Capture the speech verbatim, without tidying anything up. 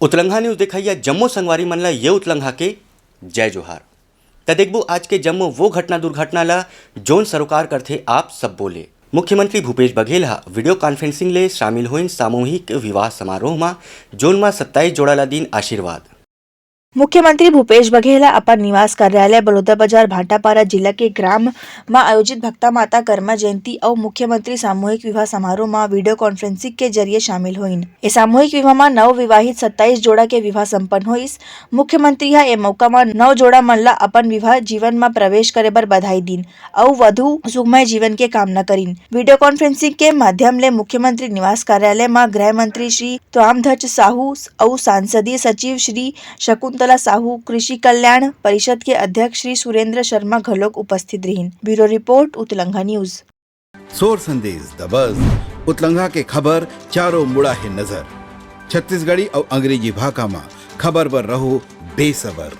उतलंघा news देखइया जम्मो संगवारी मन ला ये उतलंघा के जय जोहार। त देखबो आज के जम्मो वो घटना दुर्घटना ला, जोन सरोकार करथे आप सब बोले। मुख्यमंत्री भूपेश बघेल ह वीडियो कॉन्फ्रेंसिंग ले शामिल होइन सामूहिक विवाह समारोह म, जोन म सत्ताईस जोड़ा ला दिन आशीर्वाद। मुख्यमंत्री भूपेश बघेल ह अपन निवास कार्यालय बलौदाबाजार भाटापारा जिला के ग्राम म आयोजित भक्ता माता कर्मा जयंती अउ मुख्यमंत्री सामूहिक विवाह समारोह म वीडियो कॉन्फ्रेंसिंग के जरिए शामिल होइन। ए सामूहिक विवाह म नव विवाहित सत्ताईस जोड़ा के विवाह संपन्न होइस। मुख्यमंत्री ह ए मौका म नव जोड़ा मन ला अपन विवाह जीवन म प्रवेश करे बर बधाई दीन अउ वधु सुखमय जीवन के कामना करीन। वीडियो कॉन्फ्रेंसिंग के माध्यम ले मुख्यमंत्री निवास कार्यालय म गृह मंत्री श्री ताम्रध्वज साहू अउ सांसदीय सचिव श्री शकुंतला साहू, कृषि कल्याण परिषद के अध्यक्ष श्री सुरेंद्र शर्मा घलोक उपस्थित रहिन। Bureau report, Utlangha news. Sor Sandesh दबस, उतलंघा के खबर चारों मुड़ा हे नजर। छत्तीसगढ़ी अउ अंग्रेजी भाखा म खबर बर रहो बेसबर।